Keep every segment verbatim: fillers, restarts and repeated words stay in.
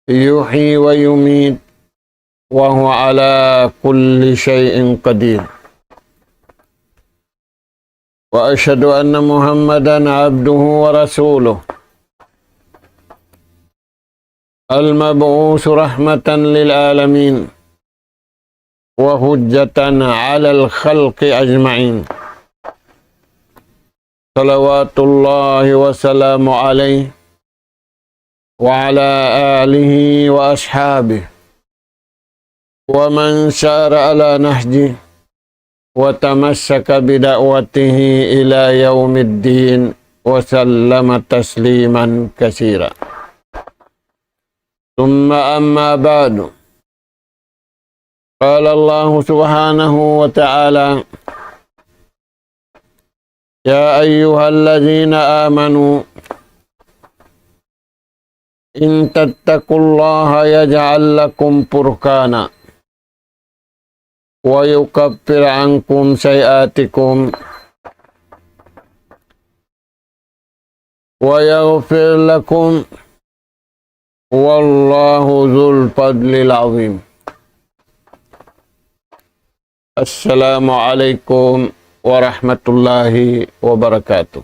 يحيي ويميت وهو على كل شيء قدير. وأشهد أن محمدا عبده ورسوله المبعوث رحمة للعالمين وحجة على الخلق أجمعين، صلوات الله وسلامه عليه وعلى آله وأصحابه ومن سار على نهجه وتمسك بدعوته إلى يوم الدين وسلم تسليما كثيرا. ثم أما بعد، قال الله سبحانه وتعالى: يا أيها الذين آمنوا إن تتقوا الله يجعل لكم فرقانا ويكفر عنكم سيئاتكم ويغفر لكم والله ذو الفضل العظيم. السلام عليكم ورحمة الله وبركاته.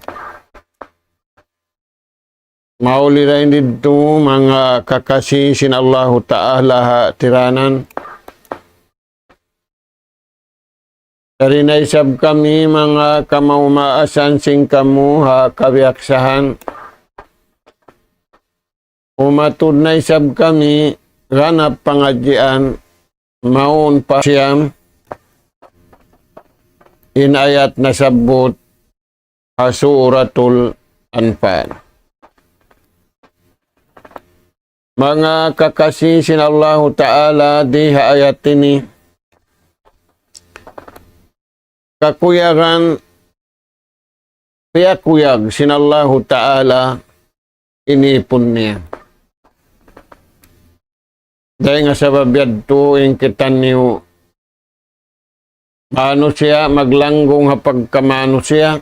Mauli dayn didtu manga kakasi sin Allahu Ta'ala ha tiranan. Dari na isab kami manga kamaas-maasan sin kamu ha kabiyaksahan. Umatud na isab kami ganap pangadjian mawn pa siyam in ayat nasabbut ha Suratul Anfal. Manga kakasi sin Allahu Ta'ala, di ha ayat ini, kakuyagan, piyakuyag sin Allahu Ta'ala in ipun niya. Dayn ha sabab yadtu in kitaniyu manusiya' maglanggung ha pagkamanusiya'.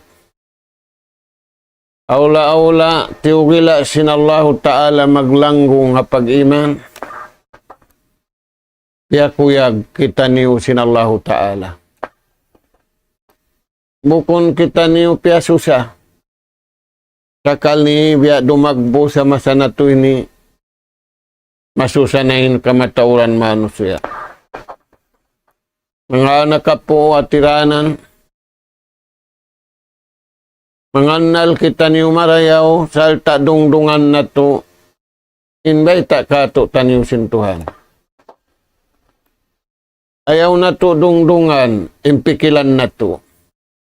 Awla-awla, tiyugila' sin Allahu Ta'ala maglanggung ha pag-iman. Piyakuyag kitaniyu sin Allahu Ta'ala. Bukun kitaniyu piyasusa. Sakali biya' dumagbu sa masa natu' ini, masusa na in kamatauran manusiya'. Manga anak apu' ha tiranan, mangannal kitaniyu marayaw, sarta' dungdungan natu' in bayta' kātu'niyu sin Tuhan. Ayaw natu' dungdungan in pikilan natu'.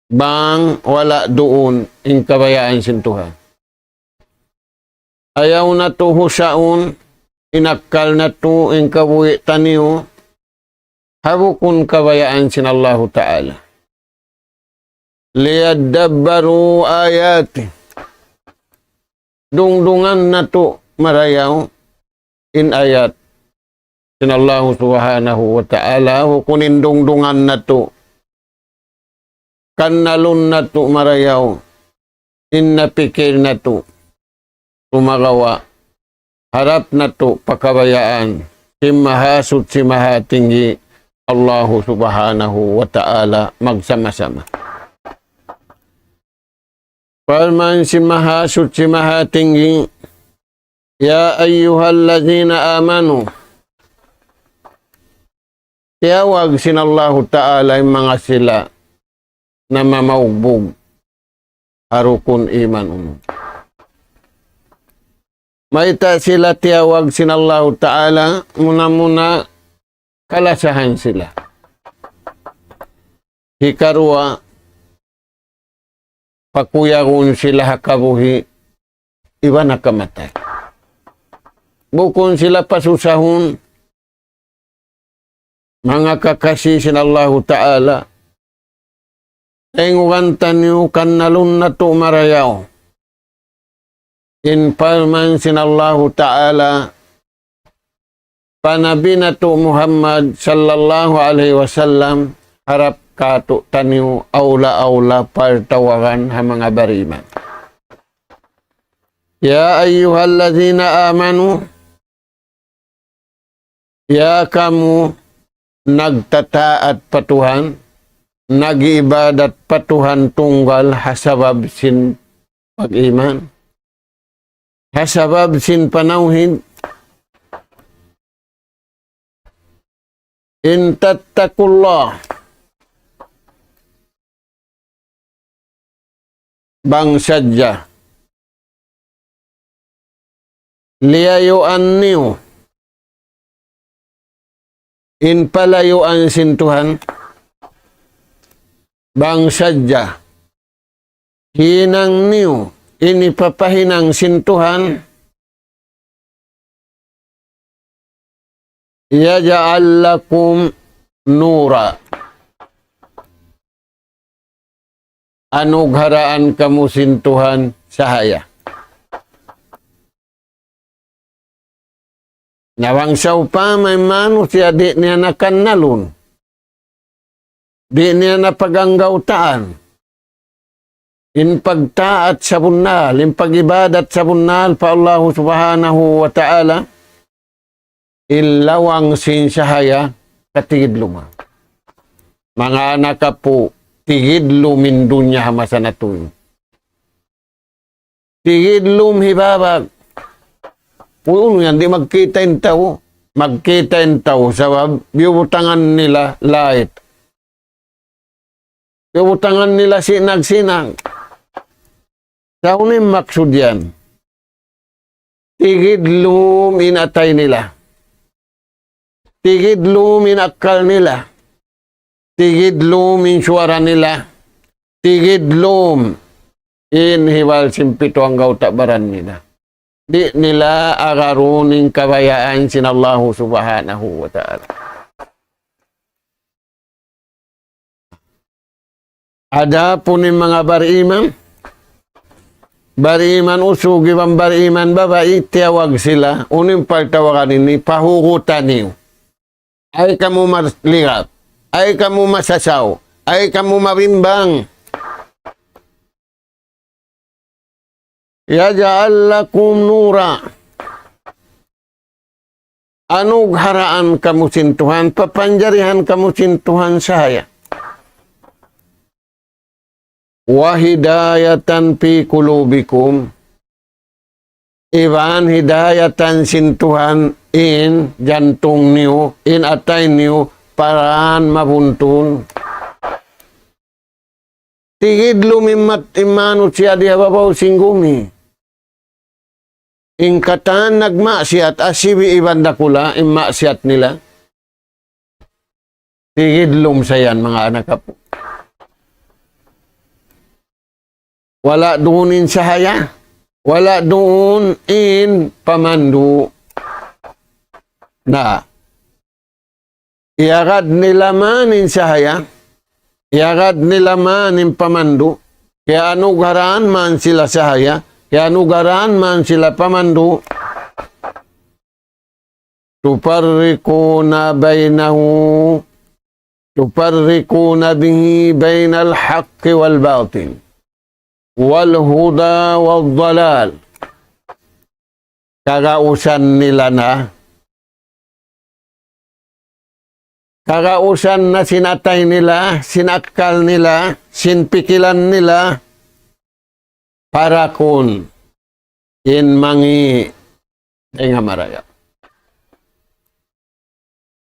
Bang wala' duun in kabayaan sin Tuhan. Ayaw natu' husaun in akkal natu', in kabuhi' taniyu, ha bukun kabayaan sin Allahu Ta'ala. ليدبروا آياته. Dungdungan natu' marayaw in ayat sin Allahu Subhanahu wa Ta'ala, bukun in dungdungan natu'. Kannalun natu' marayaw in napikil natu'. Sumagawa', harap natu' pa kabayaan sin Mahasuchi Mahatinggi, Allahu Subhanahu wa Ta'ala, magsama-sama. Parman sin Mahasuchi Mahatinggi, يا أيها الذين آمنوا. Tiyawag sin Allahu Ta'ala in manga sila namamaugbug ha rukun iman unu. Mayta' sila tiyawag sin Allahu Ta'ala, muna-muna kalasahan sila. Hikaruwa, pakuyagun sila ha kabuhi' iban ha kamatay. Bukun sila pasusahun, manga kakasi sin Allahu Ta'ala. Tayngugan taniyu, kannalun natu' marayaw in parman sin Allahu Ta'ala pa Nabi natu' Muhammad sallallahu alayhi wasallam, harap kātu'niyu awla-awla partawagan ha manga bariman. يا أيها الذين آمنوا. Ya kamu nagtataat pa Tuhan, nag-iibadat pa Tuhan tunggal ha sabab sin pag-iman, ha sabab sin panawhid, in tattakullah, bang sadja liyayuan niyu in palayuan sin Tuhan, bang sadja hinang niyu in hipapahinang sin Tuhan, يجعل لكم نورا. Anugharaan kamu sin Tuhan sahaya. Na bang sawpama in manusiya' di' niya nakannalun, di' niya napaganggautaan in pagtaat sabunnal, in pag-ibadat sabunnal pa Allahu Subhanahu wa Ta'ala, in lawang sin sahaya katigidlum. Manga anak apu', tigidlum in dunya ha masa natu' ini. Tigidlum hibabag. Unu yan, di' magkita' in tau. Magkita' in tau, sabab biyubutangan nila light. Biyubutangan nila sinag-sinag. Sa' unu in maksud yan? Tigidlum in atay nila. Tigidlum in akkal nila. Tigidlum in suwara nila. Tigidlum in hibal sin pitu anggawta' baran nila. Di' nila agarun in kabayaan sin Allahu Subhanahu wa Ta'ala. Adapun in manga bariman, bariman usug iban bariman babai, tiyawag sila, unu in pagtawagan ini, pahugutan niyu. Ay kamu maligap, ay kamu masasaw, ay kamu mabimbang. يجعل لكم نورا. Anugharaan kamu sin Tuhan, papanjarihan kamu sin Tuhan sahaya. وهداية في قلوبكم. Iban hidayatan sin Tuhan in jantung niyu, in atay niyu, paraan mabuntun. Tigidlum in mat-, in manusiya' di ha babaw sin gumi. In katan nagmaksiyat, asibi' iban dakula', in maksiyat nila. Tigidlum sa yan, manga anak apu'. Wala' duun in sahaya, wala' duun in pamandu'. Na, iyagad nila man in sahaya, iyagad nila man in pamandu', kaya anugharaan man sila sahaya, kaya anugharaan man sila pamandu'. تفرقون بينه، تفرقون به بين الحق والباطل، والهدى والضلال. Kagausan nila na. Kagausan na sin atay nila, sin akkal nila, sin pikilan nila. Parakun in mangi' dayn ha maraya.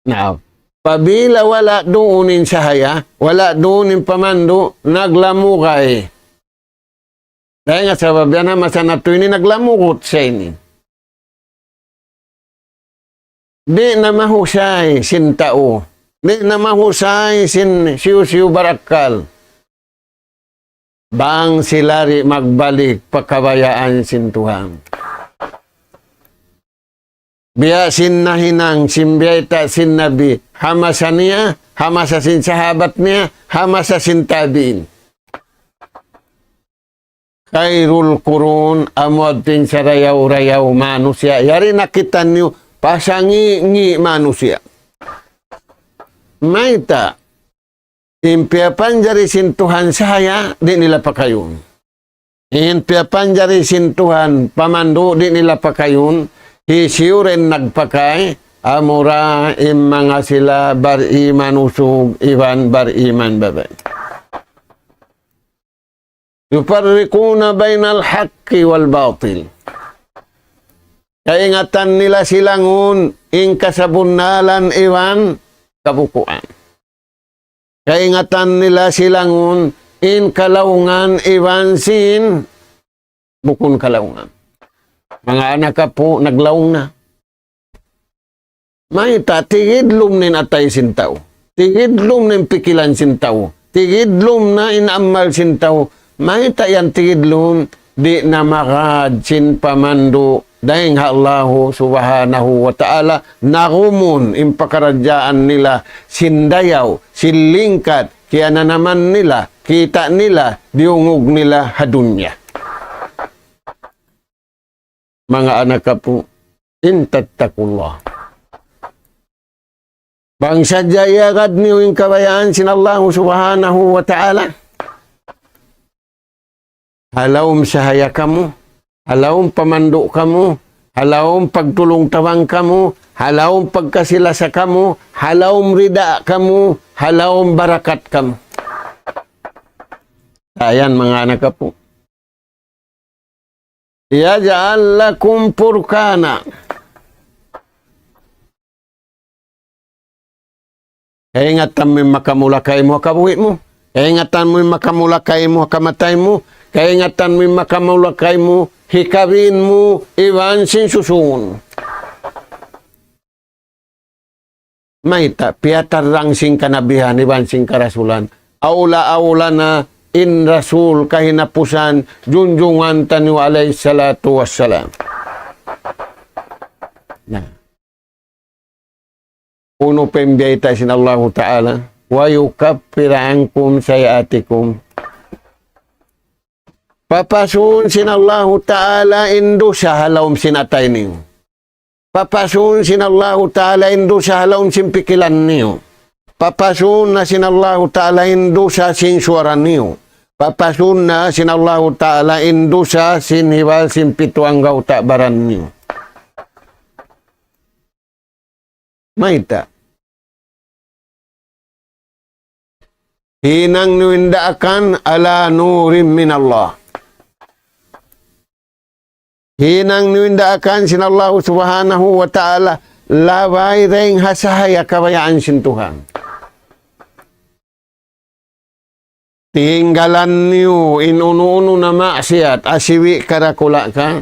Na, apabila wala' duun in sahaya, wala' duun in pamandu', naglamugay. Dayn ha sabab yan ha masa natu' ini naglamugut sa ini. Di' na mahusay sin tau. Di' na mahusay sin hisiyu-siyu barakkal. Bang sila di' magbalik pa kabayaan sin Tuhan. Biya' sin nahinang, sin biyayta' sin Nabi, ha masa niya, ha masa sin sahabat niya, ha masa sin tabi'in. خير القرون, amu yadtu in sarayaw-rayaw manusiya'. Yari na kitaniyu, pasangi'-ngi' manusiya'. Mayta', in piyapanjari sin Tuhan sahaya, di' nila pakayun. In piyapanjari sin Tuhan pamandu', di' nila pakayun. Hisiyu ra in nagpakay, amura in manga sila bariman usug iban bariman babai. يفرقون بين الحق والباطل. Kaingatan nila silangun in kasabunnalan iban kabukuan. Kaingatan nila silangun in kalaungan iban sin bukun kalaungan. Manga anak apu, naglaung na. Mayta'? Tigidlum na in atay sin tau. Tigidlum na in pikilan sin tau. Tigidlum na in amal sin tau. Mayta' yan tigidlum? Di' na magad sin pamandu' dayn ha Allahu Subhanahu wa Ta'ala, nagumun in pakaradjaan nila sin dayaw, sin lingkat, kiyananaman nila, kita' nila, diyungug nila ha dunya. Manga anak apu, إن تتقوا الله. Bang sadja iyagad niyu in kabayaan sin Allahu Subhanahu wa Ta'ala, ha lawm sahaya kamu, ha lawm pamandu' kamu, ha lawm pagtulung-tabang kamu, ha lawm pagkasi-lasa kamu, ha lawm rida kamu, ha lawm barakat kamu. Ayan, manga anak apu. يجعل لكم فرقانا. Kaingatan mu in makamula kaymu ha kabuhi' mu. Kaingatan mu in makamula kaymu ha kamatay mu. Kaingatan mu in makamula kaymu hikabin mu iban sin susungun. Mayta'? Piyatarrang sin kanabihan iban sin karasulan. Awla-awla na in Rasul kahinapusan, junjungan taniyu alayhi salatu wassalam. Na. Unu pa in biyayta' sin Allahu Ta'ala? ويكفر عنكم سيئاتكم. Papasuun sin Allahu Ta'ala in dusa ha lawm sin atay niyu. Papasuun sin Allahu Ta'ala in dusa ha lawm sin pikilan niyu. Papasuun na sin Allahu Ta'ala in dusa sin suwara niyu. Papasuun na sin Allahu Ta'ala in dusa sin hibal sin pitu anggawta' baran niyu. Mayta'? Hinang niyu in daakan على نور من الله. Hinang niyu in daakan sin Allahu Subhanahu wa Ta'ala, labay dayn ha sahaya kabayaan sin Tuhan. Tinggalan niyu in unu-unu na maksiyat, asibi' karakula ka.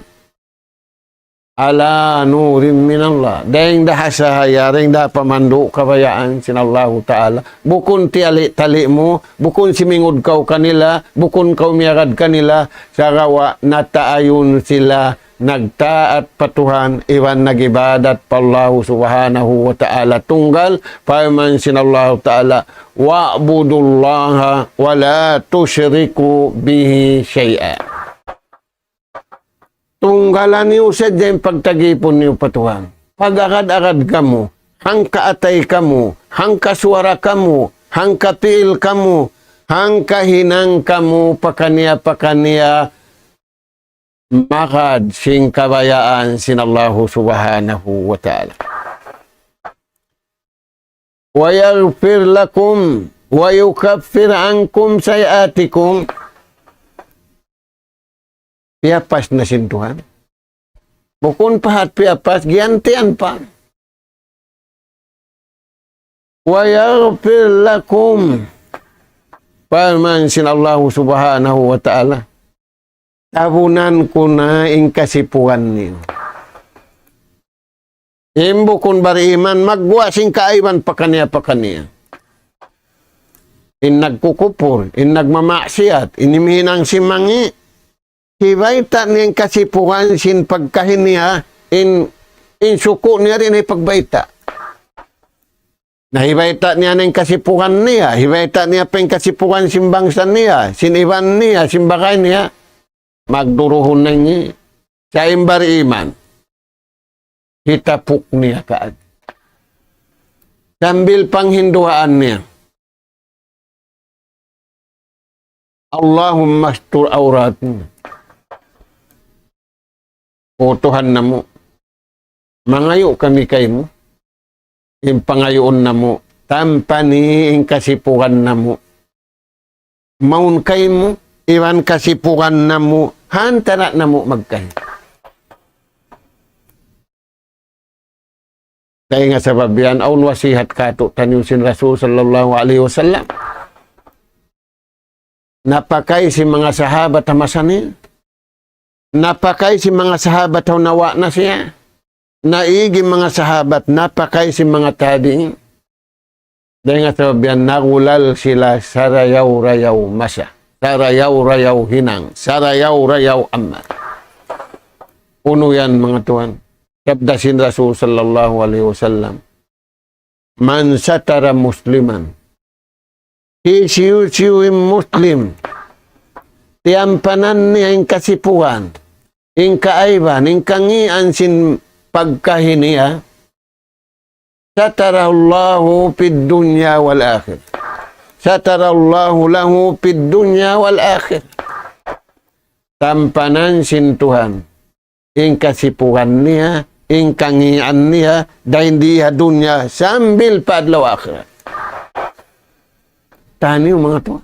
على نور من الله. Dayn da ha sahaya, dayn da ha pamandu' kabayaan sin Allahu Ta'ala. Bukun tiyali-tali mu, bukun simingud kaw kanila, bukun kaw miyagad kanila, sagawa' nataayun sila nagtaat pa Tuhan, iban nag-ibadat pa Allahu Subhanahu wa Ta'ala tunggal, parman sin Allahu Ta'ala, واعبدوا الله ولا تشركوا به شيئا. Tunggalan niyu sadja in pagtagipun niyu pa Tuhan. Pag-agad-agad kamu, hangka atay kamu, hangka suwara kamu, hangka piil kamu, hangka hinang kamu, pakaniya-pakaniya, magad sin kabayaan sin Allahu Subhanahu wa Ta'ala. ويغفر لكم ويكفر عنكم سيئاتكم. Piyapas na sin Tuhan. Bukun pa hat piyapas, giyantian pa. ويغفر لكم. Parman sin Allahu Subhanahu wa Ta'ala, tabunan ku na in kasipugan niyu. In bukun bariman, magguwa' sin kaaiban pakaniya-pakaniya. In nagkukupur, in nagmamaksiyat, in himihinang sin mangi', hibayta' niya in kasipugan sin pagkahi niya, in, in suku' niya di' na hipagbayta'. Na hibayta' niya na in kasipugan niya, hibayta' niya pa in kasipugan sin bangsa niya, sin iban niya, sin bagay niya. Magduruhun na ini. Sa' in bariman, hitapuk niya kaagi. Sambil panghinduwaan niya, اللهم استر عوراتنا. O Tuhan namu', mangayu' kami kaymu, in pangayuun namu', tampani in kasipugan namu'. Mawn kaymu, iban kasipugan namu', ha antara' namu' magkahi. Dayn ha sabab yan, awn wasihat kātu'niyu sin Rasul sallallahu alayhi wasallam. Napakay sin manga sahabat ha masa niya. Napakay sin manga sahabat ha nawa' na siya. Naig in manga sahabat, napakay sin manga tabi'in. Dayn ha sabab yan, nagulal sila sarayaw-rayaw masa, sarayaw-rayaw hinang, sarayaw-rayaw amal. Unu yan, manga tuwan? Sabda sin Rasul sallallahu alayhi wasallam, من ستر مسلما. Hisiyu-siyu in Muslim, tiyampanan niya in kasipugan, in kaaiban, in kangīan sin pagkahi niya, ستره الله في الدنيا والآخرة. ستر الله له في الدنيا والآخرة. Tampanan sin Tuhan in kasipugan niya, in kangīan niya, dayn di ha dunya sambil pa adlaw akhirat. Taniyu manga tuwan.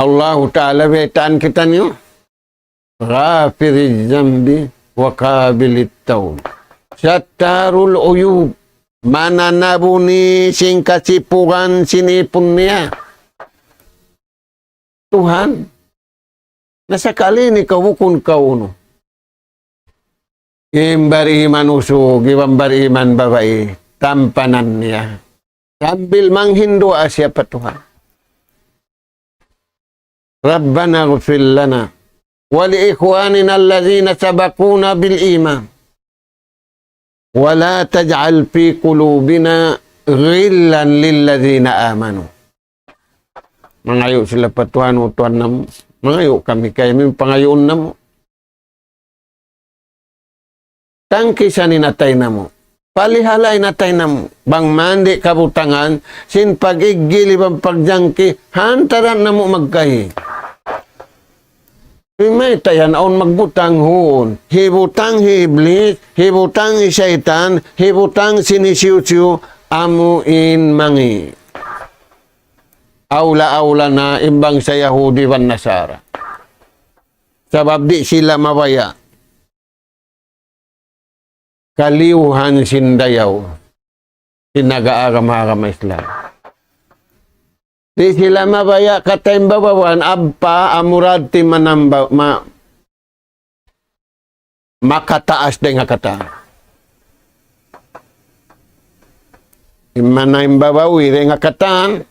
Allahu Ta'ala, baytaan kitaniyu. غافر الذنب وقابل التوب ستار العيوب. Mananabuni sin kasipugan sin ipun niya. Tuhan, na sakali ini kaw bukun kaw unu. In bariman usug, iban bariman babai, tampanan niya. Sambil manghindu' siya pa Tuhan. ربنا اغفر لنا ولإخواننا الذين سبقونا بالإيمان ولا تجعل في قلوبنا غلا للذين آمنوا. Mangayu' sila pa Tuhan, "O Tuhan namu', mangayu' kami kaymu, pangayuun namu'." Tangkisan in atay namu'. Palihala' in atay namu'. Bang man di' kabutangan, sin pag-iggil iban pagjangki, ha antara' namu' magkahi. Di' mayta' yan awn magbutang huun. Hibutang hi Iblis, hibutang hi Saytan, hibutang sin hisiyu-siyu, amu in mangi'. Awla-awla na in bangsa Yahudi iban Nasara. Sabab di' sila mabaya' kaliyuhan sin dayaw, sin nag-aagama-agama Islam. Di' sila mabaya' katan in babaw, ampa amura ti manamba-, ma-, makataas dayn ha katan. In mana in babaw, dayn ha katan,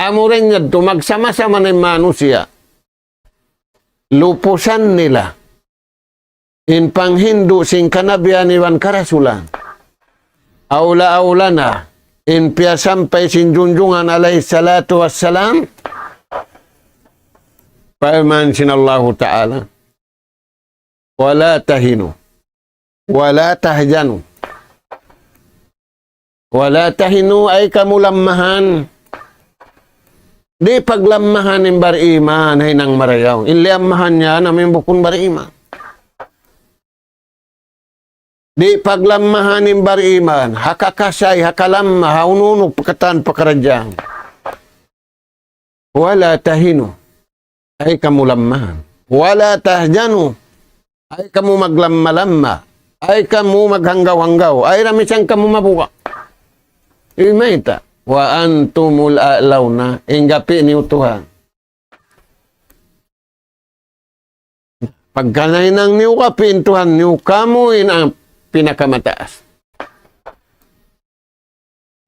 amura in yadtu magsama-sama na in manusiya'. Lupusan nila in panghindu' sin kanabihan iban karasulan. Awla-awla na in piyasampay sin junjungan alayhi salatu wassalam. Parman sin Allahu Ta'ala, ولا تهنوا ولا تحزنوا. ولا تهنوا, ayaw kamu lammahan. Di' paglammahan in bariman, hinang marayaw. In liyammahan niya, amu in bukun bariman. Di' paglammahan in bariman, ha kakasay, ha kalamma, ha unu-unu pa katan pakaradjaan. ولا تهنوا. Ayaw kamu lammahan. ولا تحزنوا. Ayaw kamu maglamma-lamma. Ayaw kamu maghanggaw-hanggaw. Ayaw da misan kamu mabuga'. Di' mayta'. وأنتم الأعلون. In gapi niyu Tuhan. Pagka nahinang niyu gapi in Tuhan niyu, kamu in ang pinakamataas.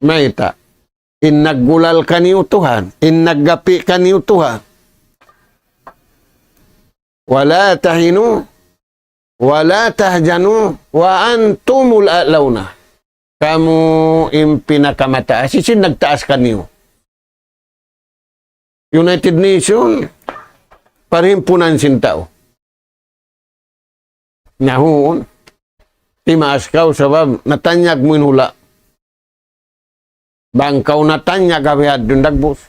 Mayta'? In naggulal kaniyu Tuhan, in naggapi kaniyu Tuhan. ولا تهنوا ولا تحزنوا وأنتم الأعلون. Kamu in pinakamataas, hisiyu in nagtaas kaniyu? United Nation, parhimpunan sin tau. Na huun, timaas kaw sabab natanyag mu in hula'. Bang kaw natanyag ha bihadtu in dagbus,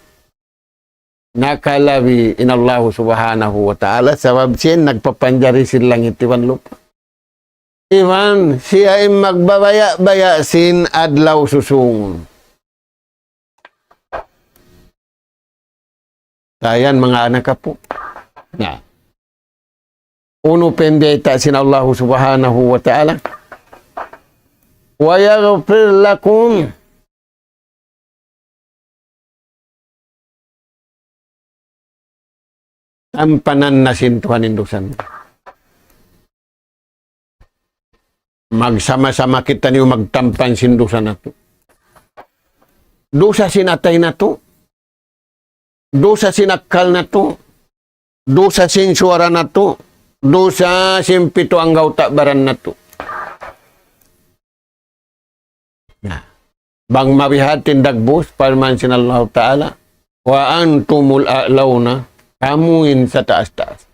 nakalabi in Allahu Subhanahu wa Ta'ala, sabab siya in nagpapanjari sin langit iban lupa'. Iban siya in magbabaya'-baya' sin adlaw susūngun. Dayn manga anak apu'. Na. Unu pa in bayta' sin Allahu Subhanahu wa Ta'ala? ويغفر لكم. Tampanan na sin Tuhan in dusa natu'. Magsama-sama kitaniyu magtampan sin dusa natu'. Dusa sin atay natu'. Dusa sin akkal natu'. Dusa sin suwara natu'. Dusa sin pitu anggawta' baran natu'. Na. Bang mabihat in dagbus, parman sin Allahu Ta'ala, وأنتم الأعلون, kamu in sataas-taas.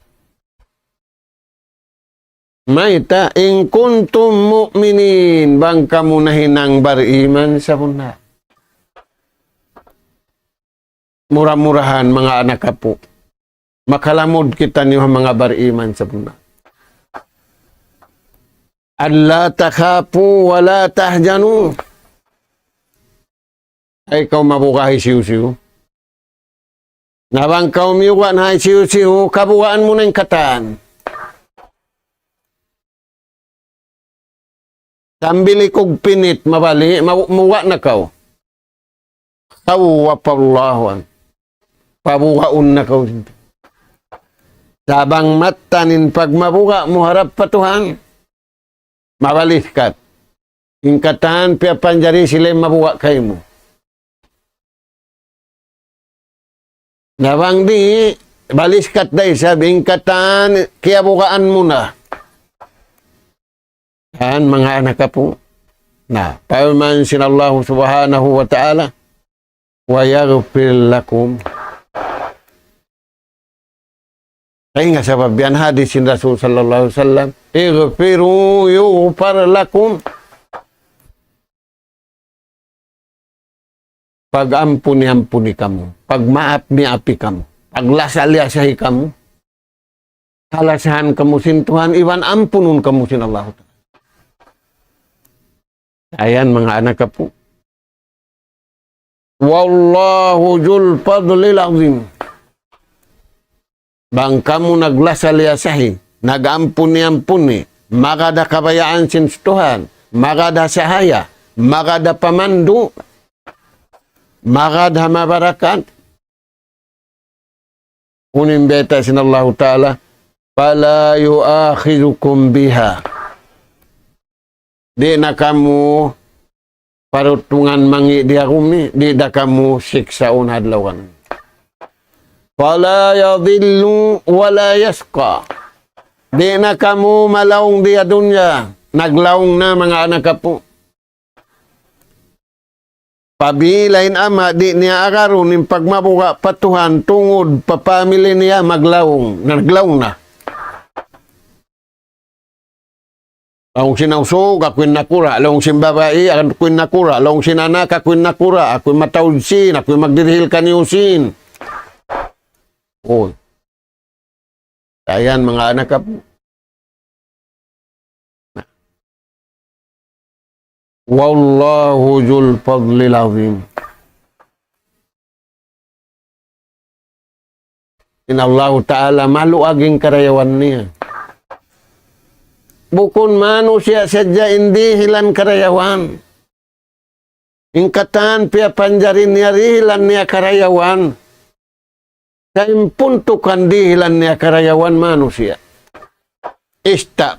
Mayta', إن كنتم مؤمنين, bang kamu nahinang bariman sabunnal. Mura-murahan, manga anak apu', makalamud kitaniyu ha manga bariman sabunnal. ألا تخافوا ولا تحزنوا. Ayaw kaw mabuga' hisiyu-siyu. Na bang kaw miyuga' na hisiyu-siyu, kabugaan mu na in katan. Sambil ikug pinit, mabali', ma-, mabuga' na kaw. خوف الله عنكم. Pabugaun na kaw. Sa' bang mattan in pagmabuga' mu harap pa Tuhan, mabaliskat. In katan piyapanjari sila in mabuga' kaymu. Na bang di', baliskat da isab, in katan kiyabugaan mu na. Yan, manga anak apu'. Na, parman sin Allahu Subhanahu wa Ta'ala, ويغفر لكم. Kay nga sabab yan hadis sin Rasul sallallahu alayhi wasallam, اغفروا يغفر لكم. Pag-ampuni-ampuni kamu, pagmaap-miapi kamu, paglasa-liyasahi kamu, kalasahan kamu sin Tuhan, iban ampunun kamu sin Allahu Ta'ala. Ayan, manga anak apu'. والله ذو الفضل العظيم. Bang kamu naglasa-liyasahi, nag-ampuni-ampuni, magad ha kabayaan sin Tuhan, magad ha sahaya, magad ha pamandu', magad ha mabarakat, unu in bayta' sin Allahu Ta'ala, فلا يؤاخذكم بها. Di' na kamu parutungan mangi' diyagumi, di' da kamu siksaun ha adlaw kan. فلا يضل ولا يشقى. Di' na kamu malaung di ha dunya, naglaung na manga anak apu'. Pabila in ama' di' niya agarun in pagmabuga' pa Tuhan tungud pa pamili niya maglaung, naglaung na. Laung sin Usug, aku in nakura'. Laung sin babai, aku in nakura'. Laung sin anak, aku in nakura'. Aku in mataud sin, aku in magdirihil kaniyu sin. Uy. Ayan, manga anak apu'. والله ذو الفضل العظيم. In Allahu Ta'ala maluag in karayawan niya. Bukun manusiya' sadja in dihilan karayawan. In katan piyapanjari niya, dihilan niya karayawan. Sa' in puntukan dihilan niya karayawan manusiya'. Ista',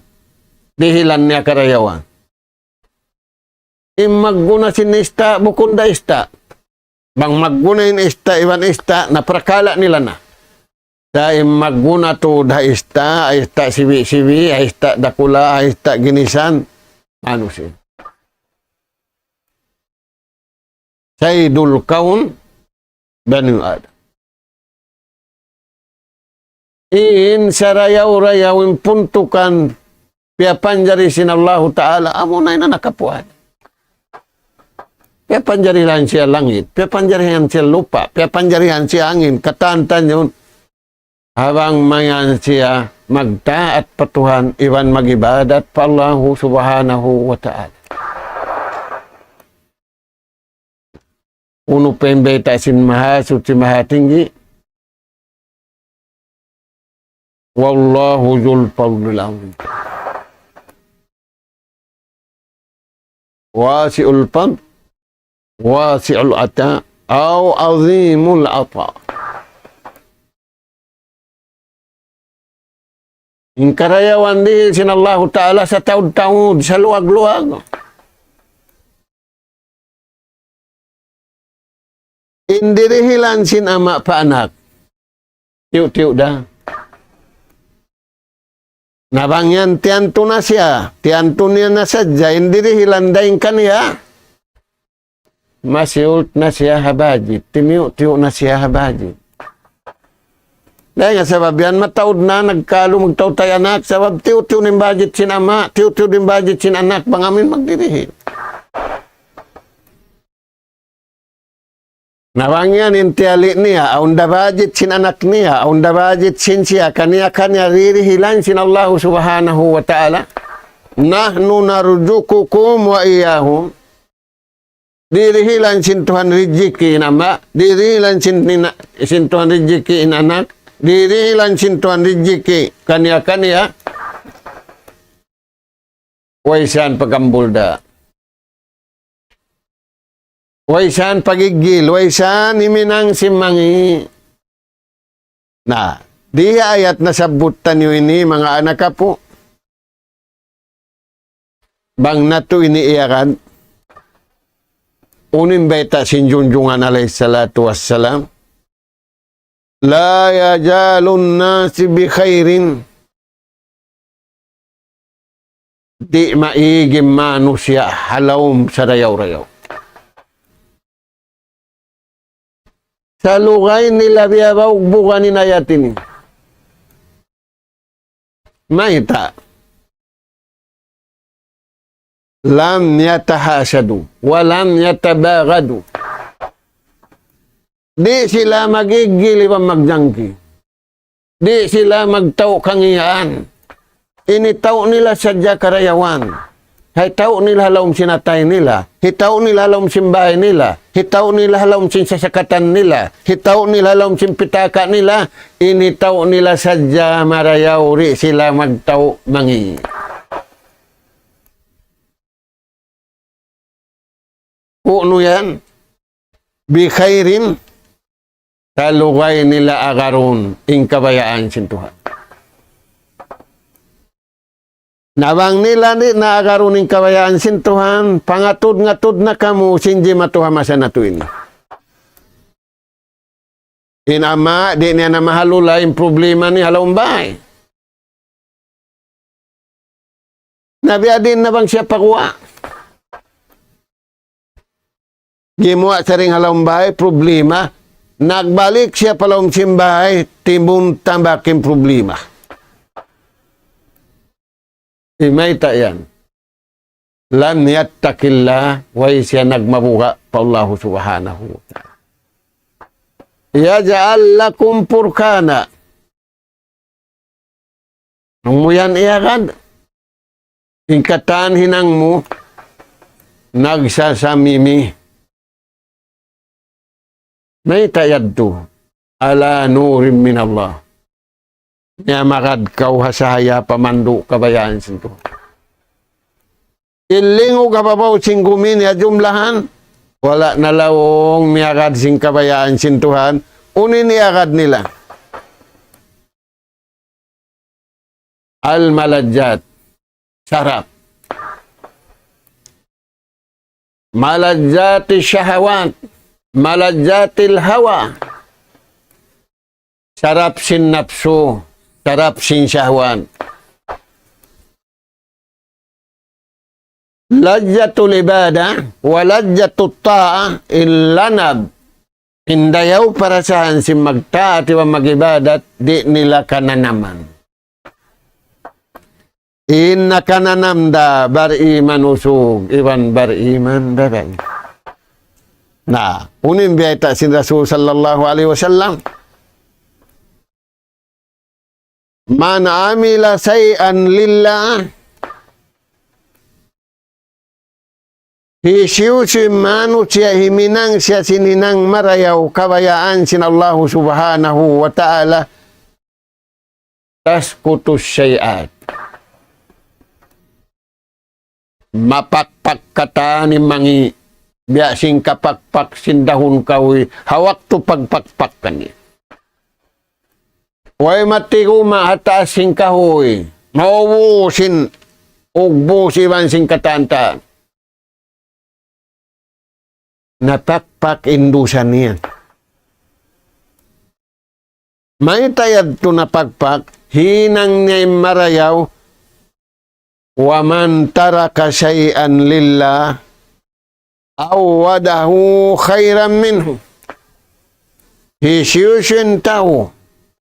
dihilan niya karayawan. In magguna sin ista', bukun da ista'. Bang magguna in ista', iban ista', na parakala' nila na. Sa' in magguna tuud ha ista', ha ista' sibi'-sibi', ha ista' dakula', ha ista' ginisan, manusiya'. سيد الكون بني آدم. In sarayaw-rayaw in puntukan piyapanjari sin Allahu Ta'ala, amuna in anak apu' Adam. Piyapanjari laung siya langit, piyapanjari laung siya lupa', piyapanjari laung siya angin, katan-katan yaun. Ha bang mayan siya magtaat pa Tuhan, iban mag-ibadat pa Allahu Subhanahu wa Ta'ala. Unu pa in bayta' sin Mahasuchi Mahatinggi? والله ذو الفضل العظيم. واسع الفضل، واسع العطاء، أو عظيم العطاء. In karayawan dihil sin Allahu Ta'ala sataud-taud, saluag-luag. In dirihilan sin ama' pa anak, tiyu'-tiyu' da. Na bang yan tiyantu na siya, tiyantu niya na sadja, in dirihilan dayn kaniya, masiyult na siya ha budget, timiyu'-tiyu' na siya ha budget. Dayn ha sabab yan, mataud na, nagkalu magtautay anak, sabab tiyu'-tiyu' in budget sin ama', tiyu'-tiyu' in budget sin anak, bang amin magdirihil. Na bang yan in tiyali' niya, awn da budget sin anak niya, awn da budget sin siya, kaniya-kaniya dirihilan sin Allahu Subhanahu wa Ta'ala. نحن نرزقكم وإياهم. Dirihilan sin Tuhan rijiki in ama', dirihilan sin, sin Tuhan rijiki in anak, dirihilan sin Tuhan rijiki kaniya-kaniya. Way san pagambul da. Way san pagigil, way san himinang sin mangi'. Na, di ha ayat nasabbut taniyu ini, manga anak apu'. Bang natu' ini iyagad, unu in bayta' sin junjungan alayhi salatu wassalam, لا يزال الناس بخير. Di' maig in manusiya' ha lawm sarayaw-rayaw. Sa' lugay nila biya' bawgbugan in ayat ini. Mayta'? لم يتحاسدوا ولم يتباغضوا. Di' sila magigil iban magjangki. Di' sila magtau' kangīan. Ini tau' nila sadja karayawan. Hitau' nila ha lawm sin atay nila. Hitau' nila ha lawm sin bāy nila. Hitau' nila ha lawm sin sasakatan nila. Hitau' nila ha lawm sin pitaka' nila. Ini tau' nila sadja marayaw, di' sila magtau' mangi'. Unu yan? بخير, sa' lugay nila agarun in kabayaan sin Tuhan. Na bang nila di' na agarun in kabayaan sin Tuhan, pangatud-ngatud na kamu sin jimatu ha masa natu' ini. In ama', di' niya na mahalula in problema niya ha lawm bāy. Na biya' diin na bang siya paguwa'. Gimuwa' siya dayn ha lawm bāy, problema. Nagbalik siya pa lawm sin bāy, timbul tambak in problema. Di' mayta' yan. لم يتق الله, way siya nagmabuga' pa Allahu Subhanahu wa Ta'ala. يجعل لكم فرقانا. Bang mu yan iyagad, in katan hinang mu, nagsasamimi. Mayta' yadtu? على نور من الله. Miyamagad kaw ha sahaya pamandu' kabayaan sin Tuhan. In lingug ha babaw sin gumi niya jumlahan, wala' na laung miyagad sin kabayaan sin Tuhan, unu in iyagad nila? الملذات, sarap. ملذات الشهوات, ملذات الهوى. Sarap sin napsu, sarap sin shahwat. لذة العبادة ولذة الطاعة, in lanab, in dayaw parasahan sin magtaat iban mag-ibadat, di' nila kananaman. In nakananam da bariman usug iban bariman babai. Na, unu in biyayta' sin Rasul sallallahu alayhi wasallam? من عمل شيئا لله. Hisiyu-siyu in manusiya' himinang siya sin hinang marayaw kabayaan sin Allahu Subhanahu wa Ta'ala, تسقط السيئات. Mapakpak katan in mangi', biya' sin kapakpak sin dahun kahuy, ha waktu pagpakpak kaniya. Way matiguma' ha taas sin kahuy, maubu' sin ugbus iban sin katan-katan. Napakpak in dusa niya. Mayta' yadtu napakpak, hinang niya in marayaw, ومن ترك شيئا لله عوضه خيرا منه. Hisiyu-siyu in tau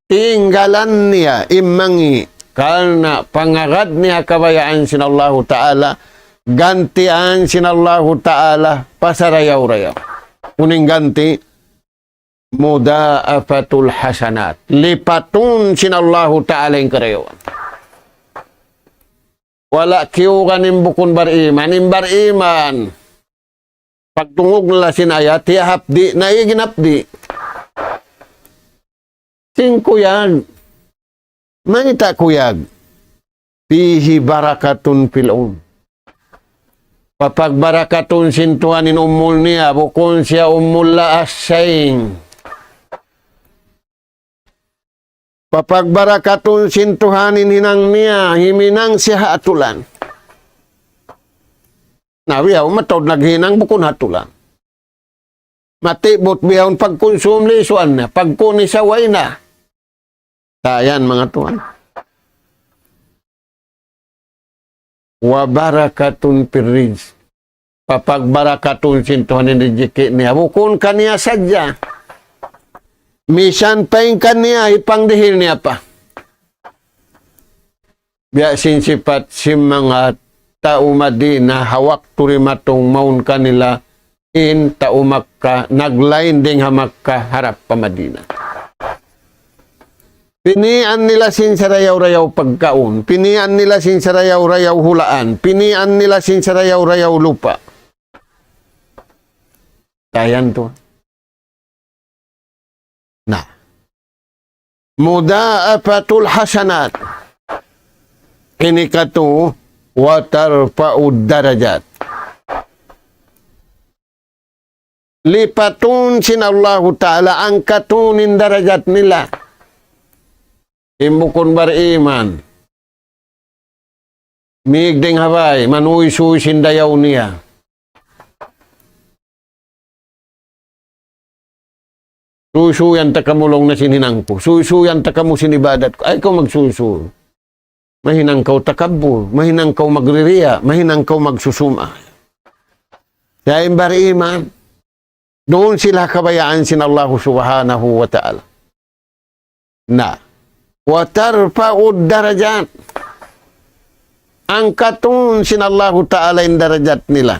tinggalan niya in mangi' karna' pangagad niya kabayaan sin Allahu Ta'ala, gantian sin Allahu Ta'ala pa sarayaw-rayaw. Unu in ganti? مضاعفة الحسنات. Lipatun sin Allahu Ta'ala in karayawan. Wala' kiyugan in bukun bariman, in bariman. Pagtungug nila sin ayat, hiyahapdi', na iginapdi'. Sin kuyag. Mayta' kuyag? فيه بركة في العمر. Papagbarakatun sin Tuhan in umul niya, bukun siya umul laas saying. Papagbarakatun sin Tuhan in hinang niya, himinang siya ha atulan. Na, biya' mataud naghinang bukun ha atulan. Matibut bihaun pagkunsum lisuan na, pagkuni sa way na. Sa' yan, manga tuwan. وبركة في الرزق. Papagbarakatun sin Tuhan in rijiki' niya. Bukun kaniya sadja. Misan pa in kaniya, hipangdihil niya pa. Biya' sin sipat sin manga tau Madina, ha waktu dimatung mawn kanila in tau Makka, naglain dayng ha Makka harap pa Madina. Pinian nila sin sarayaw-rayaw pagkaun, pinian nila sin sarayaw-rayaw hulaan, pinian nila sin sarayaw-rayaw lupa'. Tayan tu. Na. مضاعفة الحسنات. Ini katu, وترفع الدرجات. Lipatun sin Allahu Ta'ala, angkatun in darajat nila. In bukun bariman. Mīg dayng ha bay, manuysuy sin dayaw niya. Suysuyan ta kamu laung niya sin hinang ku. Suysuyan ta kamu sin ibadat ku. Ayaw kaw magsuysuy. Mahinang kaw takabbur. Mahinang kaw magririya. Mahinang kaw magsusum'ah. Sa' in bariman, duun sila ha kabayaan sin Allahu Subhanahu wa Ta'ala. Na. وترفع الدرجات. Angkatun sin Allahu Ta'ala in darajat nila.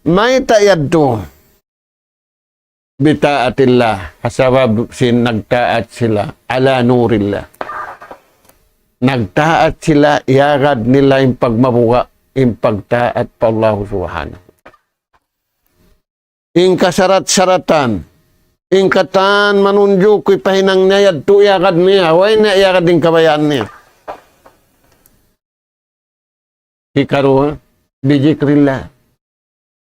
Mayta' yadtu? بطاعة الله. Ha sabab sin nagtaat sila. على نور الله. Nagtaat sila, iyagad nila in pagmabuga', in pagtaat pa Allahu Subhanahu. In kasarat-saratan, in katan manunjuk ku ipahinang niya yadtu iyagad niya, way niya iyagad in kabayaan niya. Hikaruwa, بذكر الله.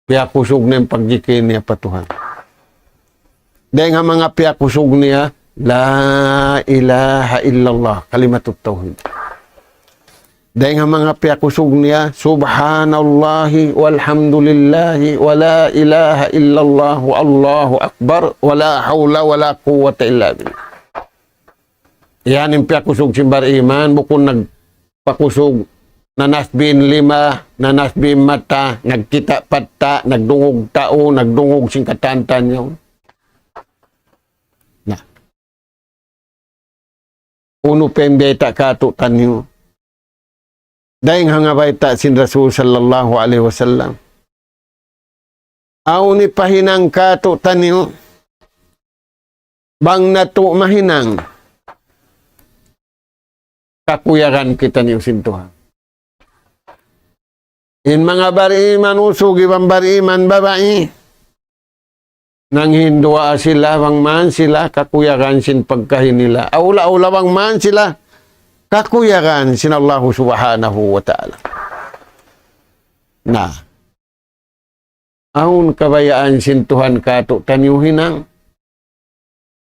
Piyakusug niya in pagjikil niya pa Tuhan. Dayng ha manga piyakusug niya, لا إله إلا الله, kalimatut tawhid. Dayng ha manga piyakusug niya, سبحان الله والحمد لله ولا إله إلا الله والله أكبر ولا حول ولا قوة إلا بالله. Yan in piyakusug sin bariman, bukun nagpakusug, nanasbi in lima, nanasbi in mata, nagkita' patta', nagdungug tau, nagdungug sin katan-katan niya. Na. Unu pa in bayta' kātu'niyu? Dayng ha manga bayta' sin Rasul sallallahu alayhi wasallam. Awn hipahinang kātu'niyu. Bang natu' mahinang. kakuyagan kitaniyu sin Tuhan. In manga bariman usug iban bariman babai, nanghinduwaa sila bang man sila kakuyagan sin pagkahi nila. Awla-awla bang man sila kakuyagan sin Allahu Subhanahu wa Ta'ala. Na, awn kabayaan sin Tuhan kātu'niyu hinang.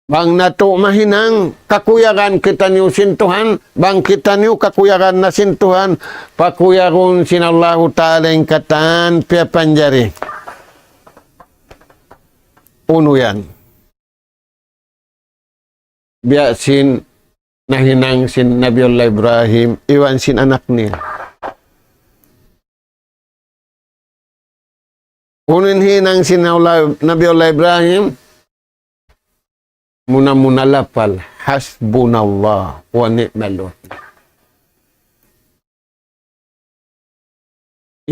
Bang natu' mahinang, kakuyagan kitaniyu sin Tuhan, bang kitaniyu kakuyagan na sin Tuhan, pakuyagun sin Allahu Ta'ala in katan piyapanjari. Unu yan? Biya' sin nahinang sin Nabiullah Ibrahim, iban sin anak niya. Unu in hinang sin Allah, Nabiullah Ibrahim, muna-muna lapal, "Hasbunallah wa ni'mal wakil."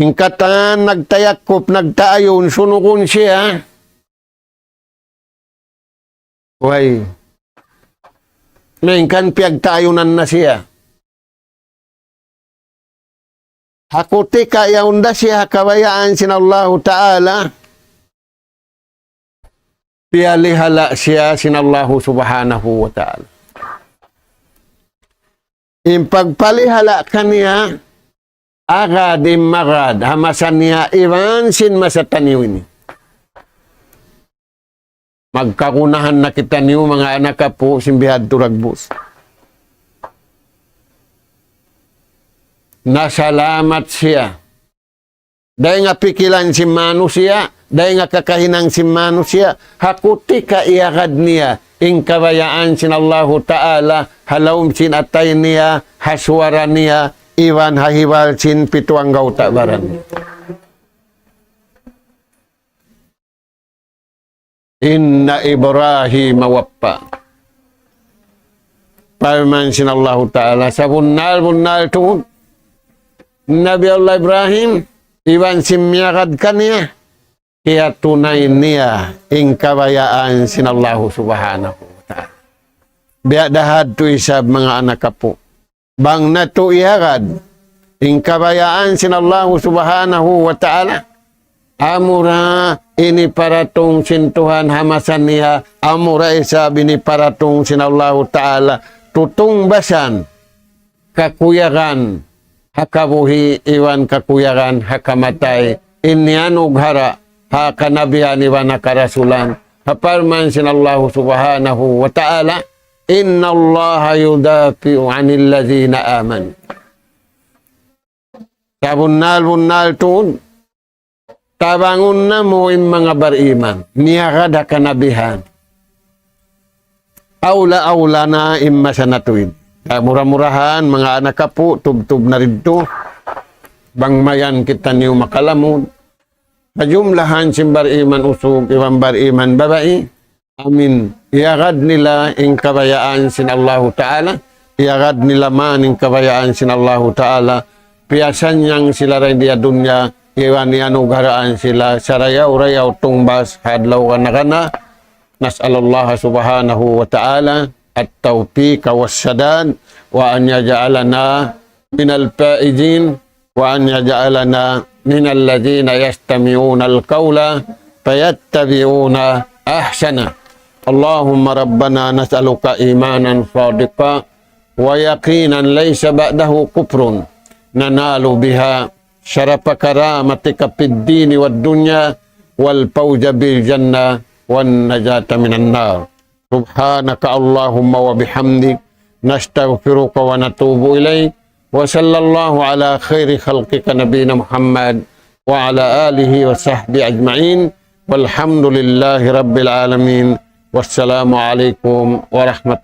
In katan nagtayakup, nagtaayun, sunugun siya. Way. Malayngkan piyagtaayunan na siya. Ha kutika yaun da siya ha kabayaan sin Allahu Ta'ala, piyalihala' siya sin Allahu Subhanahu wa Ta'ala. In pagpalihala' kaniya, agad in magad, ha masa niya iban sin masa taniyu ini. Magkagunahan na kitaniyu manga anak apu' sin bihadtu dagbus. Nasalamat siya. Dayn ha pikilan sin manusiya', dayn ha kakahinang sin manusiya', ha kutika iyagad niya in kabayaan sin Allahu Ta'ala, ha lawm sin atay niya, ha suwara niya, iban ha hibal sin pitu anggawta' baran niya. Inna Ibrahim waffa. Parman sin Allahu Ta'ala, sabunnal-bunnal tuud, Nabi Allah Ibrahim, iban sin miyagad kaniya, kiyatunay niya in kabayaan sin Allahu Subhanahu wa Ta'ala. Biya' da hadtu isab manga anak apu'. Bang natu' iyagad in kabayaan sin Allahu Subhanahu wa Ta'ala, amura ini paratung sin Tuhan ha masa niya, amura isab ini paratung sin Allahu Ta'ala, tutungbasan kakuyagan ha kabuhi' iban kakuyagan ha kamatay, in iyanughara ha kanabihan iban ha karasulan, ha parman sin Allahu Subhanahu wa Ta'ala, إن الله يدافع عن الذين آمنوا. Sabunnal-bunnal tuud, tabangun namu' in manga bariman, miyagad ha kanabihan. Awla-awla na in masa natu' ini. Mura-murahan, manga anak apu', tubtub na didtu. Bang mayan kitaniyu makalamud. Kajumlahan sin bariman usug, iban bariman babai. Amin. Iyagad nila in kabayaan sin Allahu Ta'ala. Iyagad nila man in kabayaan sin Allahu Ta'ala. Piyasannyang sila dayn di ha dunya, iban iyanugharaan sila sarayaw-rayaw tungbas ha adlaw kana-kana. نسأل الله سبحانه وتعالى التوفيق والسداد، وأن يجعلنا من الفائزين، وأن يجعلنا من الذين يستمعون القول فيتبعون أحسنه. اللهم ربنا نسألك إيمانا صادقا ويقينا ليس بعده كفر ننال بها شرف كرامتك في الدين والدنيا والفوز بالجنة والنجاة من النار. سبحانك اللهم وبحمدك، نستغفرك ونتوب إليك. وصلى الله على خير خلقك نبينا محمد وعلى آله وصحبه أجمعين. والحمد لله رب العالمين. والسلام عليكم ورحمة الله.